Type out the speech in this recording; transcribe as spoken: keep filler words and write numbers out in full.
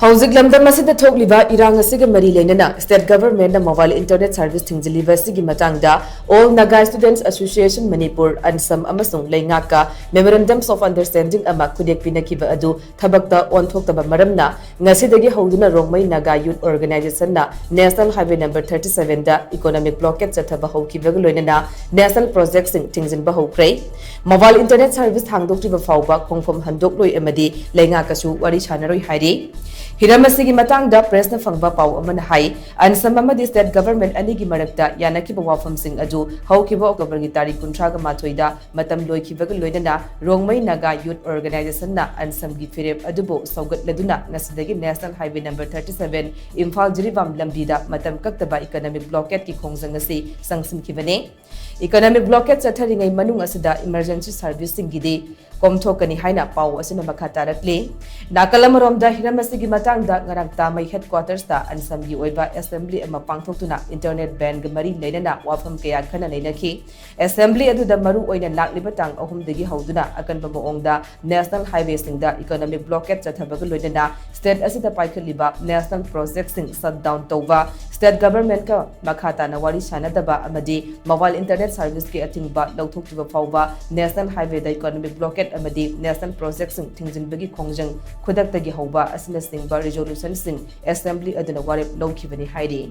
ꯍꯧꯖꯤꯛ ꯂꯝꯗꯝ ꯑꯁꯤꯗ ꯊꯣꯛꯂꯤꯕ ꯏꯔꯥꯡ ꯑꯁꯤꯒ ꯃꯔꯤ ꯂꯩꯅꯅ state government ꯅ mobile internet service ꯊꯤꯡꯖꯤꯜꯂꯤꯕ ꯑꯁꯤꯒꯤ ꯃꯇꯥꯡꯗ All Naga Students Association Manipur, ꯑꯟꯁꯝ, ꯑꯃꯁꯨꯡ ꯂꯩꯉꯥꯛꯀ memorandums of understanding ꯑꯃ ꯈꯨꯗꯦꯛ ꯄꯤꯅꯈꯤꯕ ꯑꯗꯨ ꯊꯕꯛꯇ ꯑꯣꯟꯊꯣꯛꯇꯕ ꯃꯔꯝꯅ, ꯉꯁꯤꯗꯒꯤ ꯍꯧꯗꯨꯅ ꯔꯣꯡꯃꯩ ꯅꯥꯒꯥ Youth Organization ꯅ National Highway number thirty seven ꯗ economic blockade ꯆꯠꯊꯕ ꯍꯧꯈꯤꯕꯒ ꯂꯣꯏꯅꯅ national project ꯁꯤꯡ ꯊꯤꯡꯖꯤꯟꯕ ꯍꯧꯈ꯭ꯔꯦ꯫ Mobile internet service ꯍꯥꯡꯗꯣꯛꯇ꯭ꯔꯤꯕ ꯐꯥꯎꯕ ꯈꯣꯡꯐꯝ ꯍꯟꯗꯣꯛꯂꯣꯏ ꯑꯃꯗꯤ ꯂꯩꯉꯥꯛꯀꯁꯨ ꯋꯥꯔꯤ ꯁꯥꯟꯅꯔꯣꯏ ꯍꯥꯏꯔꯤ꯫ ꯍꯤꯔꯝ ꯑꯁꯤꯒꯤ ꯃꯇꯥꯡꯗ press ꯅ ꯐꯪꯕ ꯄꯥꯎ ꯑꯃꯅ ꯍꯥꯏ, ꯑꯟꯁꯝ ꯑꯃꯗꯤ state government ꯑꯅꯤꯒꯤ ꯃꯔꯛꯇ ꯌꯥꯅꯈꯤꯕ ꯋꯥꯐꯝꯁꯤꯡ ꯑꯗꯨ ꯍꯧꯈꯤꯕ October ꯒꯤ ꯇꯥꯔꯤꯛ ꯀꯨꯟꯊ꯭ꯔꯥꯒ ꯃꯥꯊꯣꯏꯗ ꯃꯇꯝ ꯂꯣꯏꯈꯤꯕꯒ ꯂꯣꯏꯅꯅ ꯔꯣꯡꯃꯩ ꯅꯥꯒꯥ Youth Organization ꯅ ꯑꯟꯁꯝꯒꯤ ꯐꯤꯔꯦꯞ ꯑꯗꯨꯕꯨ ꯁꯧꯒꯠꯂꯗꯨꯅ ꯉꯁꯤꯗꯒꯤ National Highway number thirty seven Imphal Jiribam ꯂꯝꯕꯤꯗ ꯃꯇꯝ ꯀꯛꯇꯕ economic blockade ꯀꯤ ꯈꯣꯡꯖꯪ ꯑꯁꯤ ꯆꯪꯁꯤꯟꯈꯤꯕꯅꯤ꯫ Economic blockade ꯆꯠꯊꯔꯤꯉꯩ ꯃꯅꯨꯡ ꯑꯁꯤꯗ emergency service ꯁꯤꯡꯒꯤꯗꯤ ꯀꯣꯝꯊꯣꯛꯀꯅꯤ ꯍꯥꯏꯅ ꯄꯥꯎ ꯑꯁꯤꯅ ꯃꯈꯥ ꯇꯥꯔꯛꯂꯤ꯫ ꯅꯥꯀꯜ ꯑꯃꯔꯣꯝꯗ, ꯍꯤꯔꯝ ꯑꯁꯤꯒꯤ ꯃꯇꯥꯡꯗ ꯉꯔꯥꯡ ꯇꯥꯃꯩ headquarters ꯇ ꯑꯟꯁꯝꯒꯤ ꯑꯣꯏꯕ assembly ꯑꯃ ꯄꯥꯡꯊꯣꯛꯇꯨꯅ internet ban ꯒ ꯃꯔꯤ ꯂꯩꯅꯅ ꯋꯥꯐꯝ ꯀꯌꯥ ꯈꯟꯅ ꯅꯩꯅꯈꯤ꯫ Assembly ꯑꯗꯨꯗ ꯃꯔꯨ ꯑꯣꯏꯅ ꯂꯥꯛꯂꯤꯕ ꯇꯥꯡ ꯑꯍꯨꯝꯗꯒꯤ ꯍꯧꯗꯨꯅ ꯑꯀꯟꯕ ꯃꯑꯣꯡꯗ national highway ꯁꯤꯡꯗ economic blockade ꯆꯠꯊꯕꯒ ꯂꯣꯏꯅꯅ state ꯑꯁꯤꯗ ꯄꯥꯏꯈꯠꯂꯤꯕ national project ꯁꯤꯡ shut down ꯇꯧꯕ, state government ꯀ ꯃꯈꯥ ꯇꯥꯅ ꯋꯥꯔꯤ ꯁꯥꯟꯅꯗꯕ ꯑꯃꯗꯤ mobile internet service ꯀꯤ ꯑꯊꯤꯡꯕ ꯂꯧꯊꯣꯛꯇ꯭ꯔꯤꯕ ꯐꯥꯎꯕ national highway ꯗ economic blockade ꯑꯃꯗꯤ national project ꯁꯤꯡ ꯊꯤꯡꯖꯤꯟꯕꯒꯤ ꯈꯣꯡꯖꯪ ꯈꯨꯗꯛꯇꯒꯤ ꯍꯧꯕ ꯑꯁꯤꯅꯆꯤꯡꯕ resolution ꯁꯤꯡ assembly ꯑꯗꯨꯅ ꯋꯥꯔꯦꯞ ꯂꯧꯈꯤꯕꯅꯤ ꯍꯥꯏꯔꯤ꯫